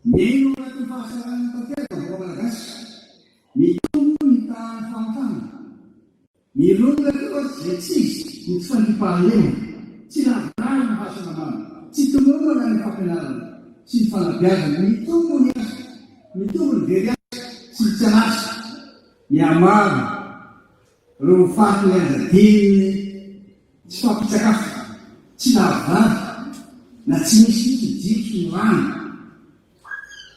Miaina ao anatin'ny fahasahiranana tanteraka ny vahoaka malagasy. Mitombo ny tahan'ny fahantrana. Mirongatra koa izay tsy izy ny tsy fandriampahalemana, tsy lavorary ny fahasalamana, tsy tomombana ny fampianarana sy ny fanabeazana, mitombo ny asa, mitombo ny very asa sy ny tsy an'asa, mihamaro ireo faty mianjadian'ny tsy fahampian-tsakafo, tsy lavorary na tsy misy mihitsy ny jiro sy ny rano.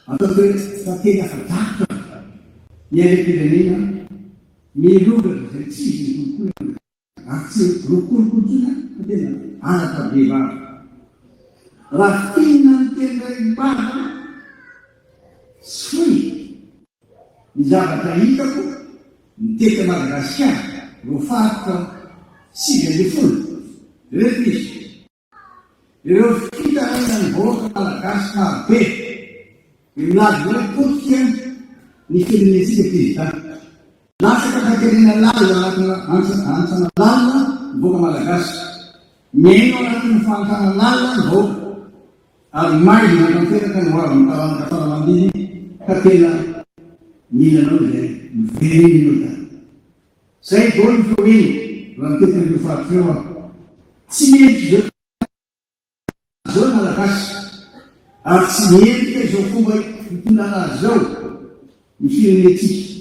Ataoko hoe tantely afa-darotra ny harem-pirenena mirongatra izay tsy izy ny kolikoly ary tsy rokoloko intsony fa tena halatra be vava. Raha fintinina ny teny iray mibahana sy fohy ny zavatra hitako ny teto Madagasikara ireo faritra 19 ireto izy. Ireo fitarainan'ny vahoaka malagasy marobe dia milaza hoe potika ny firenentsika Prezida. Latsaka an-katerena lalina anatina hantsana lalina ny vahoaka malagasy. Miaina ao anatin'ny fahantrana lalina ny vahoaka ary maizina tanteraka ny hoavin'ny taranaka fara-mandimby ka tena mila anao izay miverena ianao dada. Zay daholo ny feo eny raha mitety an'ireo faritra ireo aho. Tsy mendrika izao izao ny Malagasy ary tsy mendrika izao fomba hitondrana azy izao ny firenentsika.